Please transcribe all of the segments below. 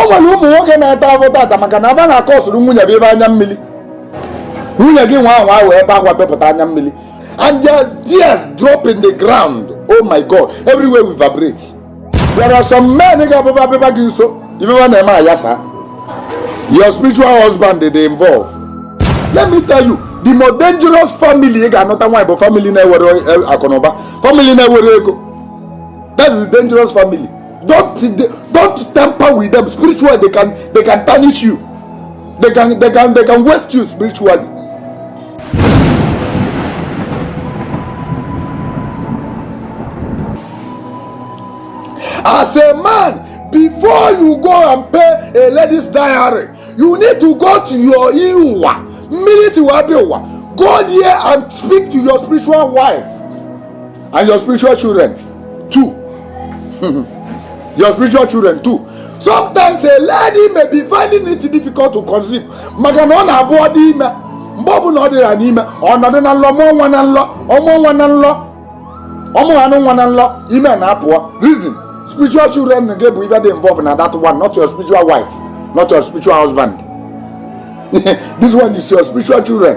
Nwere ụmụ nwoke na-ata afọ tata maka na aba na-akọsụrụ nwunye bụ ebe anya mmiri. Nwunye gị nwa anwa wee ebe akwa bepụta anya mmiri, and their tears drop in the ground. Oh my God, everywhere we vibrate. There are some men ga-abụba abịba gị nso, ibeba na-eme ayasa. Your spiritual husband dey involve. Let me tell you, the most dangerous family ị ga-anọta nwaanyị bụ family na-ewere akụnụba, family na-ewere ego. That is a dangerous family. Don't tamper with them spiritually. They can tarnish you. They can waste you spiritually. As a man, before you go and pay a lady's diary, you need to go to your iwa mmiri si wee bịa ụwa. Go there and speak to your spiritual wife and your spiritual children too. Your spiritual children too. Sometimes a lady may be finding it difficult to conceive maka na ọ na-abụ ọ dị ime, mgbe ọbụla ọ dịra n'ime, ọnọdụ na nlọ, mụọ nwa na nlọ, ọmụọ nwa na nlọ, ọmụ anụ nwa na nlọ, ime na-apụọ. Reason, spiritual children gị bụ ibe dị involved na that one, not your spiritual wife, not your spiritual husband. This one is your spiritual children.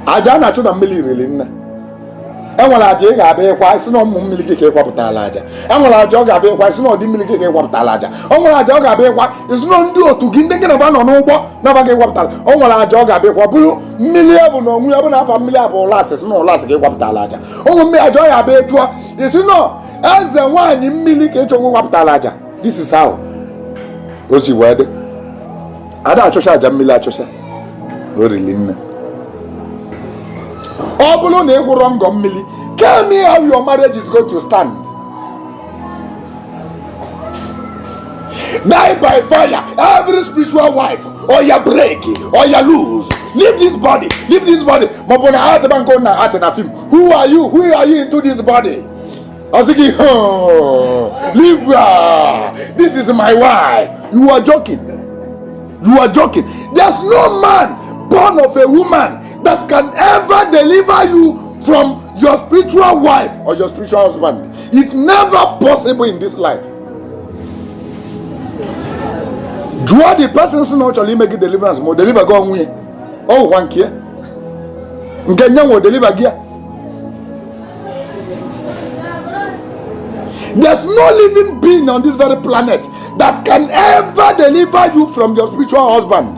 Aja a na-achụ na mmiri riri nne. Enwere aja ị ga-abịa ịkwa isi na ụmụ mmiri gị ka ịkwapụtala aja. Enwere aja ọ ga-abịa ịkwa isi na ọdị mmiri gị ka ịkwapụtala aja. O nwere aja ọ ga-abịa ịkwa isi na ndị otu gị, ndị gị na ba nọ n'ụgbọ naba gị ịkwapụtala. O nwere aja ọ ga-abịa ịkwa bụrụ mmiri bụ na onwe ya bụ na afa mmiri abụ ụlasị, si na ụlasị ka ịkwapụtala aja. O nwere mmiri aja ọ ga-abịa ịchụọ isi na eze nwaanyị mmiri ka ịchọgwa ịkwapụtala aja. This is how o si wee dị. Ada achụcha aja mmiri achụcha, o riri nne. Ọ bụrụ na ị hụrụ ngọ mmiri, tell me how your marriage is going to stand. Die by fire, every spiritual wife. Oya break, oya lose, leave this body, leave this body. Maọbụ na atịba nke na atị na film. Who are you? Who are you into this body? Ọ sị gị, "Oh, leave her. This is my wife." You are joking. You are joking. There's no man born of a woman that can ever deliver you from your spiritual wife or your spiritual husband. It's never possible in this life. Jụọ the person si na ọ chọrọ ime gị deliverance ma o deliver gị onwe ya. Ọ wụkwa nke ya nke nye nwe deliver gị ya. There's no living being on this very planet that can ever deliver you from your spiritual husband.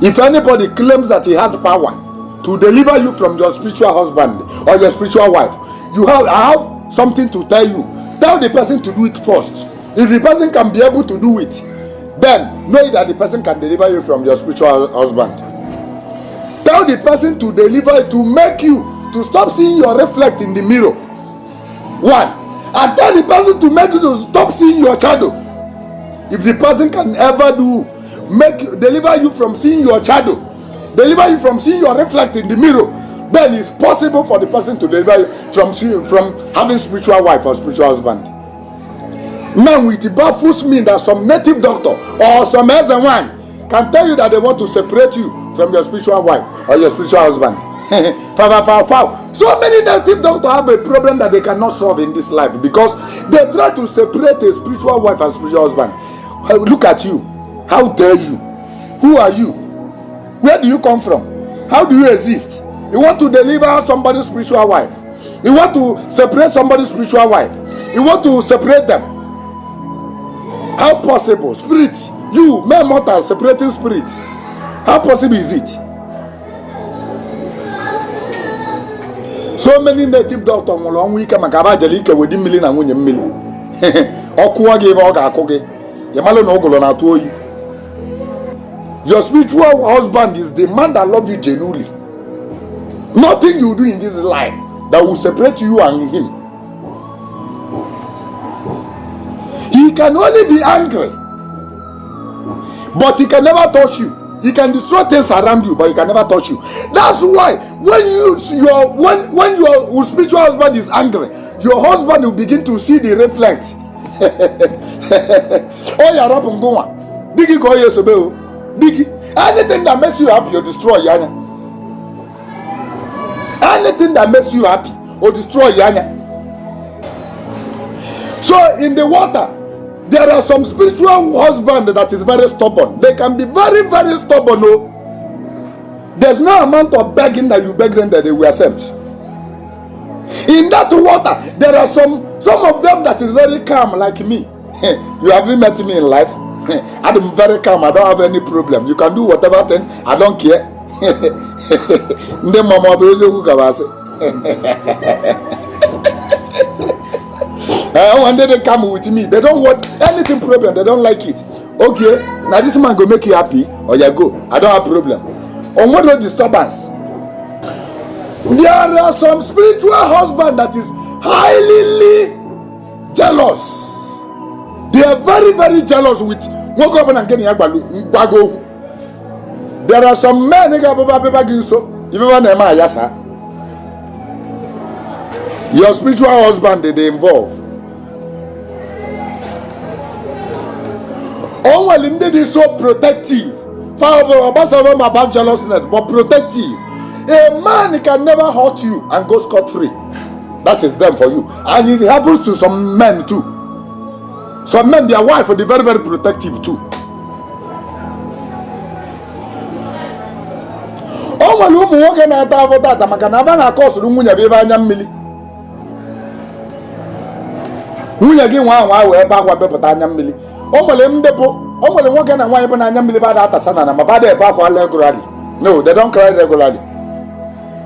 If anybody claims that he has power to deliver you from your spiritual husband or your spiritual wife, you have I have something to tell you. Tell the person to do it first. If the person can be able to do it, then know that the person can deliver you from your spiritual husband. Tell the person to deliver, to make you to stop seeing your reflect in the mirror. One, and tell the person to make you to stop seeing your shadow. If the person can ever do make deliver you from seeing your shadow, deliver you from seeing your reflect in the mirror, then it's possible for the person to deliver you from having spiritual wife or spiritual husband. Now it baffles me that some native doctor or some eze nwanyị can tell you that they want to separate you from your spiritual wife or your spiritual husband. Foul, foul, foul. So many native doctors have a problem that they cannot solve in this life because they try to separate a spiritual wife and spiritual husband. Look at you. How dare you? Who are you? Where do you come from? How do you exist? You want to deliver somebody's spiritual wife. You want to separate somebody's spiritual wife. You want to separate them. How possible? Spirit. You, mere mortal, separating spirit. How possible is it? So many native doctor nwụrụ ọnwụ ike maka aba jere ike wedi mmiri na nwunye mmiri. Ọ kụọ gị ebe ọ ga-akụ gị, ị malụ na ụgụrụ na-atụ oyi. Your spiritual husband is the man that love you genuinely. Nothing you do in this life that will separate you and him. He can only be angry, but he can never touch you. He can destroy things around you, but he can never touch you. That's why when you your when your spiritual husband is angry, your husband will begin to see the reflect. Ọ ya rapụ ngụnwa di gị ka ọ ya esobe o di gị. Anything that makes you happy, you destroy ya anya. Anything that makes you happy, o destroy ya anya. So in the water, There are some spiritual husband that is very stubborn. They can be very, very stubborn. Oh, there's no amount of begging that you beg them that they will accept. In that water, there are some of them that is very calm, like me. You haven't met me in life. I'm very calm. I don't have any problem. You can do whatever thing. I don't care. Ndị mama, ọ bụ eziokwu ka bụ asị? When they come with me, they don't want anything problem. They don't like it. Okay, now this man go make you happy, or you go. I don't have problem. On what no disturbance. There are some spiritual husband that is highly jealous. They are very, very jealous with nwoke ọbụla nke na ya gbago okwu. There are some men ga-abụba abịba gị nso, ifebe na-eme ayasa. Your spiritual husband dey involve. O nwere ndị dị so protective. Fa gbasara ma about jealousness, but protective. A man can never hurt you and go scot free. That is them for you. And it happens to some men too. Some men, their wife dey very, very protective too. O nwere ụmụ nwoke na-ata afọ tata maka na aba na-akọsụrụ nwunye bụ ebe anya mmiri. Nwunye gị nwa anwa wee ebe akwa bepụta anya mmiri. O nwere ndị bụ, o nwere nwoke na nwaanyị bụ na anya mmiri ba atasa na ma bada ebe akwa regularly. No, they don't cry regularly.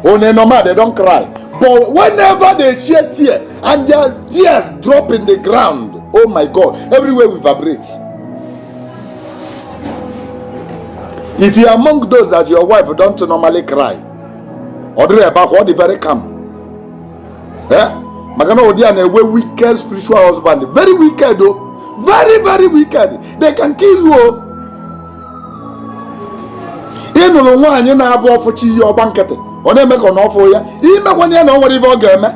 On a normal, they don't cry. But whenever they shed tear and their tears drop in the ground, oh my God, everywhere we vibrate. If you are among those that your wife don't normally cry, ọ dịrị ebe akwa, ọ dị very calm. Eh? Maka na ụdị a na-enwe wicked spiritual husband, very wicked o, very, very wicked. They can kill you o. Ị nụrụ nwaanyị na-abụ ọfụchi ihe ọgba nkịtị, ọ na-eme ka ọ na ọfụ ya, imekwana ya na ọ nwere ife ọ ga-eme,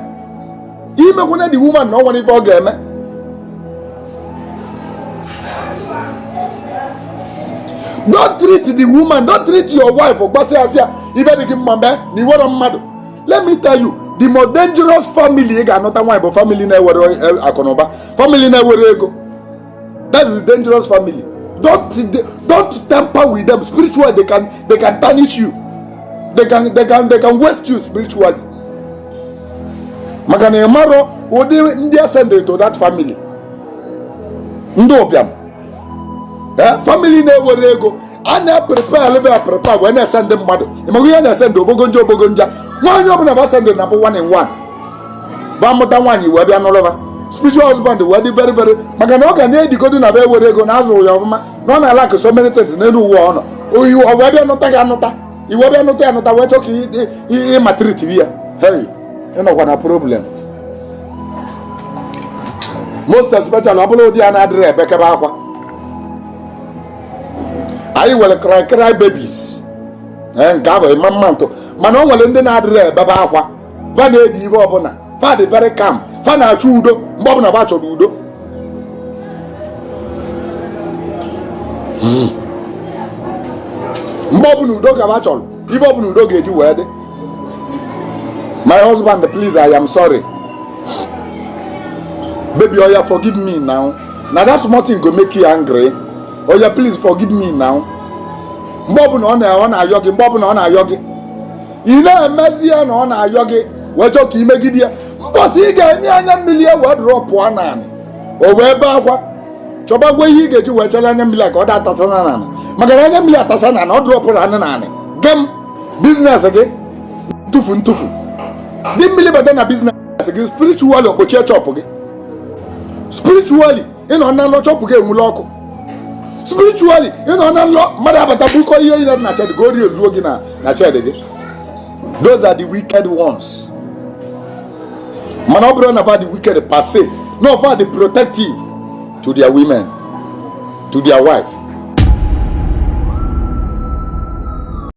imekwana the woman na ọ nwere ife ọ ga-eme. Don't treat the woman, don't treat your wife gbasịa asị ya ibe dị gị mma mee na iwere mmadụ. Let me tell you, the most dangerous family ị ga-anụta nwaanyị bụ family na-ewere akụnụba, family na-ewere ego. That is the dangerous family. Don't tamper with them spiritually. They can tarnish you. They can waste you spiritually. Maka na ị marọ ụdị ndị a sendịrị to that family. Ndị ụbịam, family na-ewere ego a na-eprepare alebe prepare wee na-ese ndị mmadụ. Ịmaga ihe na-ese ndị obogonja obogonja nwaanyị ọbụla ba sendịrị na bụ one in one ba mụta nwaanyị wee bịa n'ụlọ spiritual husband wee dị very, very, maka na ọ ga na-edigodo na be ewere ego na azụ ya ọfụma na ọ na-alak so many things n'elu ụwa ọ nọ oyi ọ wee bịa nụta gị anụta iwe bịa nụta ya anụta wee chọọ ka ịmaltreat ya. Hey, ịnọkwa na problem, most especially ọ bụrụ ụdị a na-adịrị ebekebe akwa. Anyị nwere cry cry babies, nke ahụ ịma mma ntụ, mana o nwere ndị na-adịrị ebebe akwa, va na-edi ihe ọbụla, fa dị very calm, fa na-achọ udo mgbe ọbụla fa chọrọ udo. Mgbe ọbụla udo ka fa chọrọ, ife ọbụla udo ga-eji wee dị. My husband, please, I am sorry. Baby, oya, forgive me now. Na that small thing go make you angry. Oya, please forgive me now. Mgbe ọbụla ọ na-ayọ gị, mgbe ọbụla ọ na-ayọ gị, ị na-emezi ya na ọ na-ayọ gị wee chọọ ka imegide ya. Mbọsị ị ga-enye anya mmiri ya wee dụrọ pụọ n'anị, o wee bee akwa, chọbagwa ihe ị ga-eji wee chere anya mmiri a ka ọ da-atasa n'anị, maka na anya mmiri atasa n'anị, ọ dụrọpụrụ anị n'anị gem business gị ntụfu ntụfu dị mmiri bata na business gị spiritually, ọkpọchie shop gị spiritually, ịnọ na nlọ shop gị enwule ọkụ spiritually, ịnọ na nlọ mmadụ abata bukọ ihe niile dị na shed ka o rie ezuo gị na shed gị. Those are the wicked ones. Mana ọ bụrụ na fa dị wicked per se, no, fa dị protective to their women, to their wife.